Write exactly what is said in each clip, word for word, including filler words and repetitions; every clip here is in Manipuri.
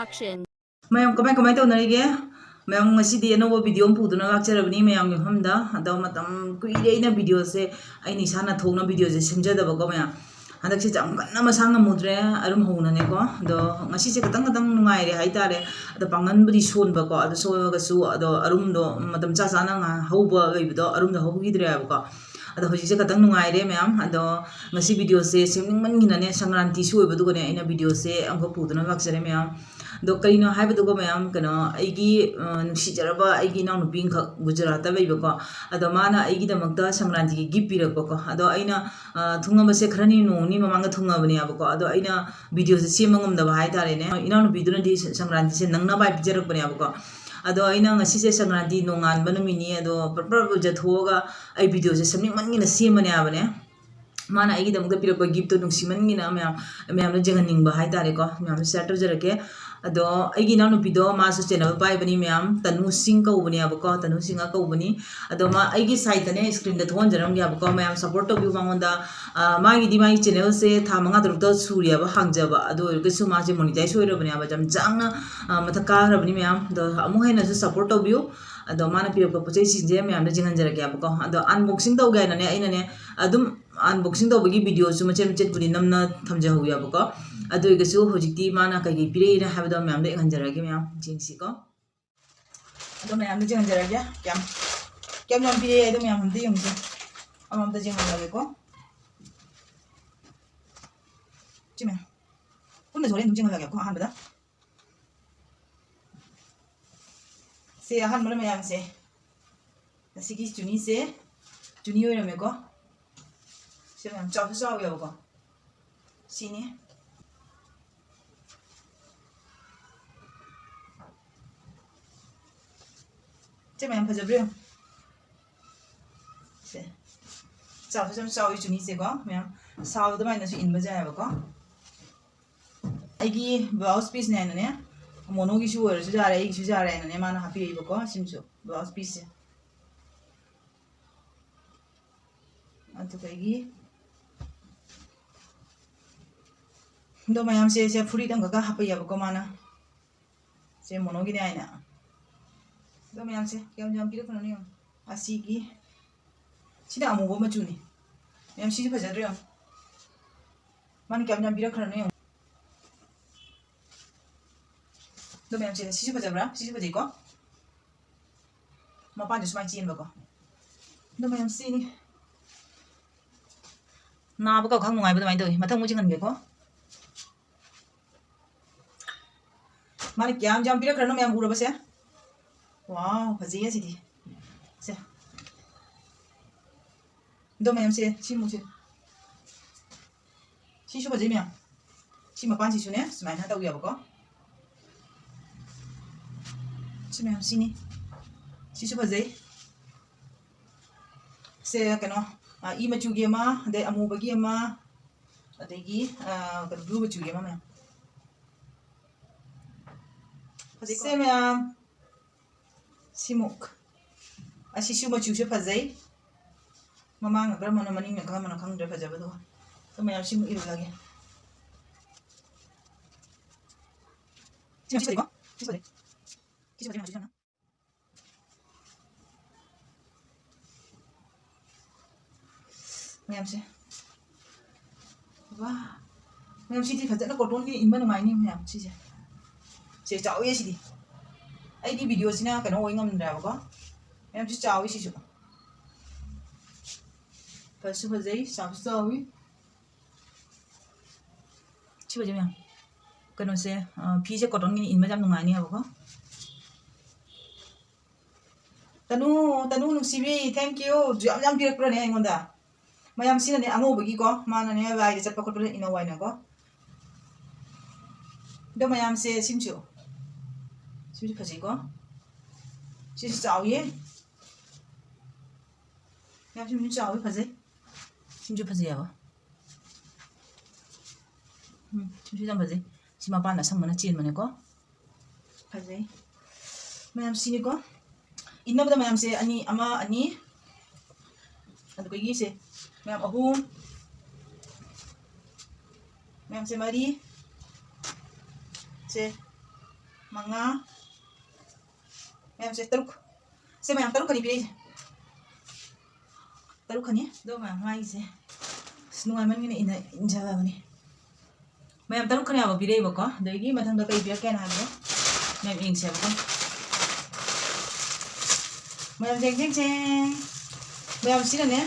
Action. ꯃꯌꯥꯝ ꯀꯃꯥꯏ ꯀꯃꯥꯏ ꯇꯧꯅꯔꯤꯒꯦ? ꯃꯌꯥꯝ ꯉꯁꯤꯗꯤ ꯑꯅꯧꯕ ꯚꯤꯗꯤꯑꯣ ꯑꯃ ꯄꯨꯗꯨꯅ ꯂꯥꯛꯆꯔꯕꯅꯤ ꯃꯌꯥꯝꯒꯤ ꯃꯐꯝꯗ꯫ ꯑꯗꯣ ꯃꯇꯝ ꯀꯨꯏꯔꯦ ꯑꯩꯅ ꯚꯤꯗꯤꯑꯣꯁꯦ, ꯑꯩꯅ ꯏꯁꯥꯅ ꯊꯣꯛꯅ ꯚꯤꯗꯤꯑꯣꯁꯦ ꯁꯦꯝꯖꯗꯕꯀꯣ ꯃꯌꯥꯝ꯫ ꯍꯟꯗꯛꯁꯦ ꯌꯥꯝ ꯀꯟꯅ ꯃꯁꯥ ꯉꯝꯃꯨꯗ꯭ꯔꯦ ꯑꯔꯨꯝ ꯍꯧꯅꯅꯦꯀꯣ꯫ ꯑꯗꯣ ꯉꯁꯤꯁꯦ ꯈꯇꯪ ꯈꯇꯪ ꯅꯨꯡꯉꯥꯏꯔꯦ ꯍꯥꯏꯇꯥꯔꯦ꯫ ꯑꯗꯣ ꯄꯥꯡꯒꯟꯕꯨꯗꯤ ꯁꯣꯟꯕꯀꯣ, ꯑꯗꯣ ꯁꯣꯜꯂꯒꯁꯨ ꯑꯗꯣ ꯑꯔꯨꯝꯗꯣ ꯃꯇꯝ ꯆꯥ ꯆꯥꯅ ꯉꯥ-, ꯍꯧꯕ ꯂꯩꯕꯗꯣ ꯑꯔꯨꯝꯗꯣ ꯍꯧꯈꯤꯗ꯭ꯔꯦꯕꯀꯣ꯫ ꯑꯗꯣ ꯍꯧꯖꯤꯛꯁꯦ ꯈꯇꯪ ꯅꯨꯡꯉꯥꯏꯔꯦ ꯃꯌꯥꯝ꯫ ꯑꯗꯣ ꯉꯁꯤ ꯚꯤꯗꯤꯑꯣꯁꯦ ꯁꯦꯝꯅꯤꯡꯃꯟꯒꯤꯅꯅꯦ, ꯁꯪꯀ꯭ꯔꯥꯟꯇꯤꯁꯨ ꯑꯣꯏꯕꯗꯨꯒꯅꯦ ꯑꯩꯅ ꯚꯤꯗꯤꯑꯣꯁꯦ ꯑꯃꯨꯛꯀ ꯄꯨꯗꯨꯅ ꯂꯥꯛꯆꯔꯦ ꯃꯌꯥꯝ꯫ ꯑꯗꯣ ꯀꯔꯤꯅꯣ ꯍꯥꯏꯕꯗꯨꯒ ꯃꯌꯥꯝ, ꯀꯩꯅꯣ, ꯑꯩꯒꯤ, ꯑ, ꯅꯨꯡꯁꯤꯖꯔꯕ ꯑꯩꯒꯤ ꯏꯅꯥꯎꯅꯨꯄꯤ ꯑꯃꯈꯛ ꯒꯨꯖꯔꯥꯠꯇ ꯂꯩꯕꯀꯣ꯫ ꯑꯗꯣ ꯃꯥꯅ ꯑꯩꯒꯤꯗꯃꯛꯇ ꯁꯪꯀ꯭ꯔꯥꯟꯇꯤꯒꯤ ꯒꯤꯐ ꯄꯤꯔꯛꯄꯀꯣ꯫ ꯑꯗꯣ ꯑꯩꯅ, ꯑ, ꯊꯨꯡꯉꯕꯁꯦ ꯈꯔꯅꯤ ꯅꯣꯡꯅꯤ ꯃꯃꯥꯡꯗ ꯊꯨꯡꯉꯕꯅꯦꯕꯀꯣ꯫ ꯑꯗꯣ ꯑꯩꯅ ꯚꯤꯗꯤꯑꯣꯁꯦ ꯁꯦꯝꯕ ꯉꯝꯗꯕ ꯍꯥꯏꯇꯥꯔꯦꯅꯦ꯫ ꯏꯅꯥꯎꯅꯨꯄꯤꯗꯨꯅꯗꯤ ꯁ-, ꯁꯪꯀ꯭ꯔꯥꯟꯇꯤꯁꯦ ꯅꯪꯅꯕ ꯍꯥꯏ ꯄꯤꯖꯔꯛꯄꯅꯦꯕꯀꯣ꯫ ꯑꯗꯣ ꯑꯩꯅ ꯉꯁꯤꯁꯦ ꯁꯪꯀ꯭ꯔꯥꯟꯇꯤ ꯅꯣꯡꯉꯥꯟꯕ ꯅꯨꯃꯤꯠꯅꯤ꯫ ꯑꯗꯣ ꯄ꯭ꯔꯞ ꯄ꯭ꯔꯞ ꯂꯨꯖꯊꯣꯛꯑꯒ ꯑꯩ ꯚꯤꯗꯤꯑꯣꯁꯦ ꯁꯦꯝꯅꯤꯡꯃꯟꯒꯤꯅ ꯁꯦꯝꯕꯅꯦ ꯍꯥꯏꯕꯅꯦ꯫ ꯃꯥꯅ ꯑꯩꯒꯤꯗꯃꯛꯇ ꯄꯤꯔꯛꯄ ꯒꯤꯐꯇꯣ ꯅꯨꯡꯁꯤꯃꯟꯒꯤꯅ ꯃꯌꯥꯝ, ꯃꯌꯥꯝꯗ ꯌꯦꯡꯍꯟꯅꯤꯡꯕ ꯍꯥꯏꯇꯥꯔꯦꯀꯣ꯫ ꯃꯌꯥꯝꯗ ꯁꯤꯌꯔ ꯇꯧꯖꯔꯛꯀꯦ꯫ ꯑꯗꯣ ꯑꯩꯒꯤ ꯏꯅꯥꯎꯅꯨꯄꯤꯗꯣ ꯃꯥꯁꯨ ꯆꯦꯅꯦꯜ ꯄꯥꯏꯕꯅꯤ ꯃꯌꯥꯝ, ꯇꯅꯨ ꯁꯤꯡ ꯀꯧꯕꯅꯦꯕꯀꯣ, ꯇꯅꯨ ꯁꯤꯡꯍ ꯀꯧꯕꯅꯤ꯫ ꯑꯗꯣ ꯃꯥ ꯑꯩꯒꯤ ꯁꯥꯏꯠꯇꯅꯦ ꯁ꯭ꯀ꯭ꯔꯤꯟꯗ ꯊꯣꯛꯍꯟꯖꯔꯝꯒꯦꯕꯀꯣ, ꯃꯌꯥꯝ ꯁꯞꯄꯣꯔꯠ ꯇꯧꯕꯤꯌꯨ ꯃꯉꯣꯟꯗ꯫ ꯑ, ꯃꯥꯒꯤꯗꯤ ꯃꯥꯒꯤ ꯆꯦꯅꯦꯜꯁꯦ ꯊꯥ ꯃꯉꯥ ꯇꯔꯨꯛꯇ ꯁꯨꯔꯦꯕ ꯍꯥꯡꯖꯕ, ꯑꯗꯨ ꯑꯣꯏꯔꯒꯁꯨ ꯃꯥꯁꯦ ꯃꯣꯅꯤꯇꯥꯏꯁ ꯑꯣꯏꯔꯕꯅꯦꯕ, ꯌꯥꯝ ꯆꯥꯡꯅ, ꯑ, ꯃꯊꯛ ꯀꯥꯈ꯭ꯔꯕꯅꯤ ꯃꯌꯥꯝ꯫ ꯑꯗꯣ ꯑꯃꯨꯛ ꯍꯦꯟꯅꯁꯨ ꯁꯞꯄꯣꯔꯠ ꯇꯧꯕꯤꯌꯨ꯫ ꯑꯗꯣ ꯃꯥꯅ ꯄꯤꯔꯛꯄ ꯄꯣꯠ ꯆꯩꯁꯤꯡꯁꯦ ꯃꯌꯥꯝꯗ ꯌꯦꯡꯍꯟꯖꯔꯛꯀꯦꯕꯀꯣ꯫ ꯑꯗꯣ ꯑꯟꯕꯣꯛꯁꯤꯡ ꯇꯧꯒꯦ ꯍꯥꯏꯅꯅꯦ ꯑꯩꯅꯅꯦ ꯑꯗꯨꯝ ꯑꯟꯕꯣꯛꯁꯤꯡ ꯇꯧꯕꯒꯤ ꯚꯤꯗꯤꯑꯣꯁꯨ ꯃꯆꯦꯠ ꯃꯆꯦꯠꯄꯨꯗꯤ ꯅꯝꯅ ꯊꯝꯖꯍꯧꯋꯦꯕꯀꯣ꯫ ꯑꯗꯨ ꯑꯣꯏꯔꯒꯁꯨ ꯍꯧꯖꯤꯛꯇꯤ ꯃꯥꯅ ꯀꯩꯀꯩ ꯄꯤꯔꯛꯏꯅ ꯍꯥꯏꯕꯗꯣ ꯃꯌꯥꯝꯗ ꯌꯦꯡꯍꯟꯖꯔꯛꯑꯒꯦ ꯃꯌꯥꯝ, ꯌꯦꯡꯁꯤꯀꯣ꯫ ꯑꯗꯣ ꯃꯌꯥꯝꯗ ꯌꯦꯡꯍꯟꯖꯔꯛꯑꯒꯦ꯫ ꯀꯌꯥꯝ, ꯀꯌꯥꯝ ꯌꯥꯝ ꯄꯤꯔꯛꯑꯦ ꯍꯥꯏꯗꯣ ꯃꯌꯥꯝ ꯑꯝꯇ ꯌꯦꯡꯁꯦ꯫ ꯑꯃꯃꯝꯇ ꯌꯦꯡꯍꯜꯂꯒꯦꯀꯣ꯫ ꯁꯤ ꯃꯌꯥꯝ ꯄꯨꯟꯅꯁꯨ ꯍꯣꯔꯦꯟ ꯑꯗꯨꯝ ꯌꯦꯡꯍꯜꯂꯒꯦꯀꯣ ꯑꯍꯥꯟꯕꯗ꯫ ꯁꯤ ꯑꯍꯥꯟꯕꯅ ꯃꯌꯥꯝꯁꯦ꯫ ꯑꯁꯤꯒꯤ ꯆꯨꯅꯤꯁꯦ, ꯆꯨꯅꯤ ꯑꯣꯏꯔꯝꯃꯦꯀꯣ꯫ ꯁꯤ ꯃꯌꯥꯝ ꯆꯥꯎꯁꯨ ꯆꯥꯎꯋꯦꯕꯀꯣ꯫ ꯁꯤꯅꯤ꯫ ꯁꯤ ꯃꯌꯥꯝ ꯐꯖꯕ꯭ꯔꯥ ꯌꯦꯡꯉꯨ꯫ ꯁꯦ꯫ ꯆꯥꯎꯁꯨ ꯌꯥꯝ ꯆꯥꯎꯋꯤ ꯆꯨꯅꯤꯁꯦꯀꯣ꯫ ꯃꯌꯥꯝ ꯁꯥꯕ ꯑꯗꯨꯃꯥꯏꯅꯁꯨ ꯏꯟꯕ ꯌꯥꯏꯑꯕꯀꯣ꯫ ꯑꯩꯒꯤ ꯕ꯭ꯂꯥꯎꯁ ꯄꯤꯁꯅꯦ ꯍꯥꯏꯅꯅꯦ, ꯃꯣꯅꯣꯒꯤꯁꯨ ꯑꯣꯏꯔꯁꯨ ꯌꯥꯔꯦ, ꯑꯩꯒꯤꯁꯨ ꯌꯥꯔꯦ ꯍꯥꯏꯅꯅꯦ, ꯃꯥꯅ ꯍꯥꯞꯄꯤꯔꯛꯏꯕꯀꯣ꯫ ꯁꯤꯃꯁꯨ ꯕ꯭ꯂꯥꯎꯁ ꯄꯤꯁꯁꯦ꯫ ꯑꯗꯨꯗꯒꯤ ꯑꯗꯣ ꯃꯌꯥꯝꯁꯦ ꯁꯦ ꯐꯨꯔꯤꯠ ꯑꯃꯈꯛꯀ ꯍꯥꯞꯄꯛꯑꯦꯕꯀꯣ ꯃꯥꯅ꯫ ꯁꯦ ꯃꯣꯅꯣꯒꯤꯅꯦ ꯍꯥꯏꯅ꯫ ꯑꯗꯣ ꯃꯌꯥꯝꯁꯦ ꯀꯌꯥꯝ ꯌꯥꯝ ꯄꯤꯔꯛꯈ꯭ꯔꯅꯣ ꯌꯦꯡꯉꯣ꯫ ꯑꯁꯤꯒꯤ, ꯁꯤꯅ ꯑꯃꯨꯕ ꯃꯆꯨꯅꯤ꯫ ꯃꯌꯥꯝ, ꯁꯤꯁꯨ ꯐꯖꯗ꯭ꯔꯣ ꯌꯦꯡꯉꯣ꯫ ꯃꯥꯅ ꯀꯌꯥꯝ ꯌꯥꯝ ꯄꯤꯔꯛꯈ꯭ꯔꯅꯣ ꯌꯦꯡꯉꯣ꯫ ꯑꯗꯣ ꯃꯌꯥꯝꯁꯦ, ꯁꯤꯁꯨ ꯐꯖꯕ꯭ꯔꯥ? ꯁꯤꯁꯨ ꯐꯖꯩꯀꯣ? ꯃꯄꯥꯟꯁꯦ ꯁꯨꯃꯥꯏꯅ ꯆꯦꯟꯕꯀꯣ꯫ ꯑꯗꯣ ꯃꯌꯥꯝ, ꯁꯤꯅꯤ꯫ ꯅꯥꯕ ꯀꯧꯈꯥꯡ ꯅꯨꯡꯉꯥꯏꯕ ꯑꯗꯨꯃꯥꯏꯅ ꯇꯧꯋꯤ꯫ ꯃꯊꯪ ꯑꯃꯨꯛ ꯆꯤꯡꯍꯟꯒꯦꯀꯣ꯫ ꯃꯥꯅ ꯀꯌꯥꯝ ꯌꯥꯝ ꯄꯤꯔꯛꯈ꯭ꯔꯅꯣ ꯃꯌꯥꯝ ꯎꯔꯕꯁꯦ? ꯋꯥꯎ, ꯐꯖꯩꯌꯦ ꯁꯤꯗꯤ꯫ ꯁꯦ꯫ ꯑꯗꯣ ꯃꯌꯥꯝꯁꯦ, ꯁꯤꯃꯨꯛꯁꯦ꯫ ꯁꯤꯁꯨ ꯐꯖꯩ ꯃꯌꯥꯝ꯫ ꯁꯤ ꯃꯄꯥꯟꯁꯤꯁꯨꯅꯦ, ꯁꯨꯃꯥꯏꯅ ꯇꯧꯋꯦꯕꯀꯣ꯫ ꯁꯤ ꯃꯌꯥꯝ ꯁꯤꯅꯤ꯫ ꯁꯤꯁꯨ ꯐꯖꯩ꯫ ꯁꯦ ꯀꯩꯅꯣ, ꯑ, ꯏ ꯃꯆꯨꯒꯤ ꯑꯃ, ꯑꯗꯩ ꯑꯃꯨꯕꯒꯤ ꯑꯃ, ꯑꯗꯒꯤ, ꯑ, ꯀꯩꯅꯣ, blue ꯃꯆꯨꯒꯤ ꯑꯃ ꯃꯌꯥꯝ꯫ ꯐꯖꯩꯀꯣ? ꯁꯦ ꯃꯌꯥꯝ꯫ ꯁꯤꯃꯨꯛ꯫ ꯑꯁꯤꯁꯨ ꯃꯆꯨꯁꯦ ꯐꯖꯩ꯫ ꯃꯃꯥꯡꯅ ꯀꯔꯝꯕꯅꯣ, ꯃꯅꯤꯡꯅ ꯀꯔꯝꯕꯅꯣ ꯈꯪꯗ꯭ꯔꯦ ꯐꯖꯕꯗꯣ꯫ ꯑꯗꯨ ꯃꯌꯥꯝ ꯁꯤꯃꯨꯛ ꯏꯜꯂꯒꯦ꯫ ꯁꯤ ꯃꯆꯨ ꯐꯖꯩꯀꯣ? ꯁꯤ ꯐꯖꯩ꯫ ꯁꯤ ꯐꯖꯩ, ꯃꯆꯨꯁꯦ ꯌꯥꯝꯅ꯫ ꯃꯌꯥꯝꯁꯦ꯫ ꯋꯥ꯫ ꯃꯌꯥꯝ, ꯁꯤꯗꯤ ꯐꯖꯅ cottonꯒꯤ ꯏꯟꯕ ꯅꯨꯡꯉꯥꯏꯅꯤ ꯃꯌꯥꯝ, ꯁꯤꯁꯦ꯫ ꯁꯦ, ꯆꯥꯎꯋꯦ ꯁꯤꯗꯤ꯫ ꯑꯩꯒꯤ videoꯁꯤꯅ ꯀꯩꯅꯣ ꯑꯣꯏ ꯉꯝꯗ꯭ꯔꯦꯕꯀꯣ꯫ ꯃꯌꯥꯝ, ꯁꯤ ꯆꯥꯎꯋꯤ ꯁꯤꯁꯨ꯫ ꯐꯁꯨ ꯐꯖꯩ, ꯆꯥꯎꯁꯨ ꯆꯥꯎꯋꯤ꯫ ꯁꯤ ꯐꯖꯩ ꯃꯌꯥꯝ꯫ ꯀꯩꯅꯣꯁꯦ, ꯑ, ꯐꯤꯁꯦ cottonꯒꯤꯅ ꯏꯟꯕ ꯌꯥꯝ ꯅꯨꯡꯉꯥꯏꯅꯤ ꯍꯥꯏꯕꯀꯣ꯫ ꯇꯅꯨ, ꯇꯅꯨ ꯅꯨꯡꯁꯤꯕꯤ, thank you꯫ ꯌꯥꯝ ꯌꯥꯝ ꯄꯤꯔꯛꯄ꯭ꯔꯅꯦ ꯑꯩꯉꯣꯟꯗ? ꯃꯌꯥꯝ, ꯁꯤꯅꯅꯦ ꯑꯉꯧꯕꯒꯤꯀꯣ, ꯃꯥꯅꯅꯦ ꯂꯥꯏꯗ ꯆꯠꯄ ꯈꯣꯠꯄꯗ ꯏꯅꯧ ꯍꯥꯏꯅꯀꯣ꯫ ꯑꯗꯣ ꯃꯌꯥꯝꯁꯦ, ꯁꯤꯝꯁꯨ, ꯁꯤꯝꯁꯨ ꯐꯖꯩꯀꯣ꯫ ꯁꯤꯁꯨ ꯆꯥꯎꯋꯤꯌꯦ꯫ ꯃꯌꯥꯝ, ꯁꯤꯝꯁꯨ ꯆꯥꯎꯋꯤ, ꯐꯖꯩ꯫ ꯁꯤꯝꯁꯨ ꯐꯖꯩ ꯍꯥꯏꯕ꯫ ꯎꯝ, ꯁꯤꯝꯁꯨ ꯌꯥꯝ ꯐꯖꯩ꯫ ꯁꯤ ꯃꯄꯥꯟ ꯑꯁꯪꯕꯅ ꯆꯦꯟꯕꯅꯦꯀꯣ꯫ ꯐꯖꯩ꯫ ꯃꯌꯥꯝ ꯁꯤꯅꯤꯀꯣ꯫ ꯏꯟꯅꯕꯗ ꯃꯌꯥꯝꯁꯦ ꯑꯅꯤ, ꯑꯃ, ꯑꯅꯤ꯫ ꯑꯗꯨꯗꯒꯤ ꯁꯦ ꯃꯌꯥꯝ ꯑꯍꯨꯝ꯫ ꯃꯌꯥꯝꯁꯦ ꯃꯔꯤ꯫ ꯁꯦ꯫ ꯃꯉꯥ, ꯃꯌꯥꯝꯁꯦ ꯇꯔꯨꯛ꯫ ꯁꯦ ꯃꯌꯥꯝ ꯇꯔꯨꯛ ꯈꯛꯅꯤ ꯄꯤꯔꯛꯏꯁꯦ꯫ ꯇꯔꯨꯛ ꯈꯛꯅꯤ꯫ ꯑꯗꯣ ꯃꯌꯥꯝ ꯃꯥꯒꯤꯁꯦ ꯑꯁ ꯅꯨꯡꯉꯥꯏꯃꯟꯒꯤꯅ ꯏꯟꯅ ꯏꯟꯖꯜꯂꯕꯅꯤ꯫ ꯃꯌꯥꯝ ꯇꯔꯨꯛ ꯈꯛꯅꯦꯕ ꯄꯤꯔꯛꯏꯕꯀꯣ꯫ ꯑꯗꯒꯤ ꯃꯊꯪꯗ ꯀꯩ ꯄꯤꯔꯛꯀꯦꯅ ꯍꯥꯏꯕꯗꯣ ꯃꯌꯥꯝ ꯌꯦꯡꯁꯦꯕꯀꯣ꯫ ꯃꯌꯥꯝ ꯌꯦꯡ, ꯌꯦꯡꯁꯦ꯫ ꯃꯌꯥꯝ ꯁꯤꯅꯅꯦ,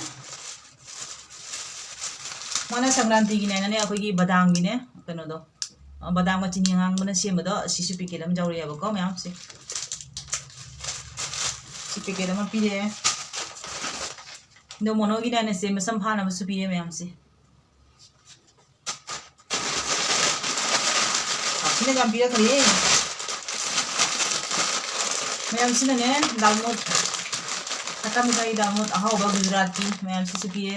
ꯃꯥꯅ ꯁꯪꯀ꯭ꯔꯥꯟꯇꯤꯒꯤꯅꯦꯅꯅꯦ, ꯑꯩꯈꯣꯏꯒꯤ ꯕꯗꯥꯝꯒꯤꯅꯦ, ꯀꯩꯅꯣꯗꯣ, ꯑ, ꯕꯗꯥꯝꯒ ꯆꯤꯅꯤ ꯑꯉꯥꯡꯕꯅ ꯁꯦꯝꯕꯗꯣ, ꯁꯤꯁꯨ ꯄꯦꯀꯦꯠ ꯑꯃ ꯌꯥꯎꯔꯛꯑꯦꯕꯀꯣ ꯃꯌꯥꯝꯁꯦ꯫ ꯁꯤ ꯄꯦꯀꯦꯠ ꯑꯃ ꯄꯤꯔꯛꯑꯦ꯫ ꯑꯗꯣ ꯃꯣꯅꯣꯒꯤꯅꯦꯅ ꯁꯦ ꯃꯁꯝ ꯐꯥꯅꯕꯁꯨ ꯄꯤꯔꯦ ꯃꯌꯥꯝꯁꯦ꯫ ꯁꯤꯅ ꯌꯥꯝ ꯄꯤꯔꯛꯈ꯭ꯔꯦ꯫ ꯃꯌꯥꯝꯁꯤꯅꯅꯦ, ꯗꯥꯜꯃꯣꯠ, ꯈꯠꯇꯥ ꯃꯤꯊꯥꯏ ꯗꯥꯜꯃꯣꯠ ꯑꯍꯥꯎꯕ ꯒꯨꯖꯔꯥꯠꯀꯤ ꯃꯌꯥꯝꯁꯤꯁꯨ ꯄꯤꯔꯦ꯫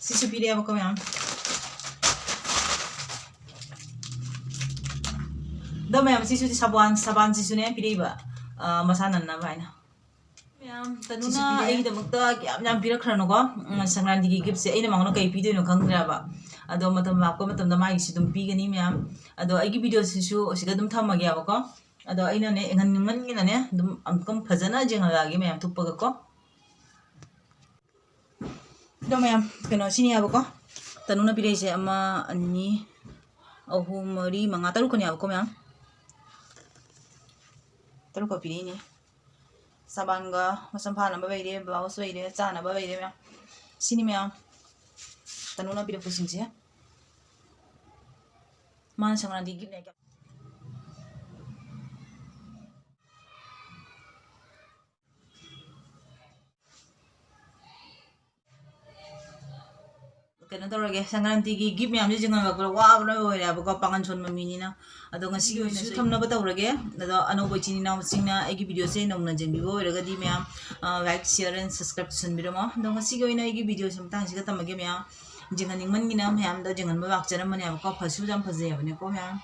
ꯁꯤꯁꯨ ꯄꯤꯔꯛꯑꯦꯕꯀꯣ ꯃꯌꯥꯝ꯫ ꯑꯗꯣ ꯃꯌꯥꯝ, ꯁꯤꯁꯨ ꯁꯥꯕꯥꯟ, ꯁꯥꯕꯥꯟꯁꯤꯁꯨꯅꯦ ꯄꯤꯔꯛꯏꯕ, ꯑ, ꯃꯁꯥ ꯅꯥꯟꯅꯕ ꯍꯥꯏꯅ꯫ ꯃꯌꯥꯝ, ꯁꯤꯁꯨ ꯇꯅꯨꯅ ꯄꯤꯔꯛꯑꯦ꯫ ꯑꯩꯒꯤꯗꯃꯛꯇ ꯀꯌꯥꯝ ꯌꯥꯝ ꯄꯤꯔꯛꯈ꯭ꯔꯅꯣꯀꯣ꯫ ꯎꯝ, ꯁꯪꯀ꯭ꯔꯥꯟꯇꯤꯒꯤ gift ꯁꯦ ꯑꯩꯅ ꯃꯉꯣꯟꯗ ꯀꯩ ꯄꯤꯗꯣꯏꯅꯣ ꯈꯪꯗ꯭ꯔꯦꯕ꯫ ꯑꯗꯣ ꯃꯇꯝ ꯂꯥꯛꯄ ꯃꯇꯝꯗ ꯃꯥꯒꯤꯁꯨ ꯑꯗꯨꯝ ꯄꯤꯒꯅꯤ ꯃꯌꯥꯝ꯫ ꯑꯗꯣ ꯑꯩꯒꯤ video ꯁꯤꯁꯨ ꯑꯁꯤꯗ ꯑꯗꯨꯝ ꯊꯝꯃꯒꯦꯕꯀꯣ꯫ ꯑꯗꯣ ꯑꯩꯅꯅꯦ, ꯉꯟꯃꯟꯒꯤꯅꯅꯦ, ꯑꯗꯨꯝ ꯑꯃꯨꯛꯇꯪ ꯐꯖꯅ ꯌꯦꯡꯍꯜꯂꯛꯑꯒꯦ ꯃꯌꯥꯝ ꯊꯨꯞꯄꯒꯀꯣ꯫ ꯑꯗꯣ ꯃꯌꯥꯝ, ꯀꯩꯅꯣ, ꯁꯤꯅꯦꯕꯀꯣ꯫ ꯇꯅꯨꯅ ꯄꯤꯔꯛꯏꯁꯦ ꯑꯃ, ꯑꯅꯤ, ꯑꯍꯨꯝ, ꯃꯔꯤ, ꯃꯉꯥ, ꯇꯔꯨꯛꯀꯅꯦꯕꯀꯣ ꯃꯌꯥꯝ꯫ ꯇꯔꯨꯛꯀ ꯄꯤꯔꯛꯏꯅꯦ꯫ ꯁꯥꯕꯥꯟꯒ ꯃꯁꯝ ꯐꯥꯅꯕ ꯂꯩꯔꯦ, blouse ꯂꯩꯔꯦ, ꯆꯥꯅꯕ ꯂꯩꯔꯦ ꯃꯌꯥꯝ꯫ ꯁꯤꯅꯤ ꯃꯌꯥꯝ꯫ ꯇꯅꯨꯅ ꯄꯤꯔꯛꯄꯁꯤꯡꯁꯦ꯫ ꯃꯥꯅ ꯁꯪꯀ꯭ꯔꯥꯟꯇꯤ gift ꯅꯦ꯫ ꯀꯩꯅꯣ ꯇꯧꯔꯒꯦ, ꯁꯪꯀ꯭ꯔꯥꯟꯇꯤꯒꯤ gift ꯃꯌꯥꯝꯁꯦ ꯌꯦꯡꯍꯜꯂꯛꯄꯗ ꯋꯥꯕꯅ ꯂꯣꯏꯔꯦꯕꯀꯣ, ꯄꯥꯡꯒꯜ ꯁꯣꯟꯕ ꯃꯤꯅꯤꯅ꯫ ꯑꯗꯣ ꯉꯁꯤꯒꯤ ꯑꯣꯏꯅꯁꯨ ꯊꯝꯅꯕ ꯇꯧꯔꯒꯦ꯫ ꯑꯗꯣ ꯑꯅꯧꯕ ꯏꯆꯤꯟ ꯏꯅꯥꯎꯁꯤꯡꯅ ꯑꯩꯒꯤ video ꯁꯦ ꯅꯧꯅ ꯌꯦꯡꯕꯤꯕ ꯑꯣꯏꯔꯒꯗꯤ ꯃꯌꯥꯝ, ꯑ, like, share and subscribe ꯇꯧꯁꯟꯕꯤꯔꯝꯃꯣ꯫ ꯑꯗꯣ ꯉꯁꯤꯒꯤ ꯑꯣꯏꯅ ꯑꯩꯒꯤ video ꯁꯦ ꯃꯇꯥꯡꯁꯤꯒ ꯇꯝꯃꯒꯦ ꯃꯌꯥꯝ꯫ ꯌꯦꯡꯍꯟꯅꯤꯡꯃꯟꯒꯤꯅ ꯃꯌꯥꯝꯗ ꯌꯦꯡꯍꯟꯕ ꯂꯥꯛꯆꯔꯝꯕꯅꯦꯕꯀꯣ꯫ ꯐꯁꯨ ꯌꯥꯝ ꯐꯖꯩꯌꯦꯕꯅꯦꯀꯣ ꯃꯌꯥꯝ꯫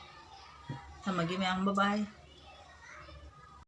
ꯊꯝꯃꯒꯦ ꯃꯌꯥꯝ, bye bye꯫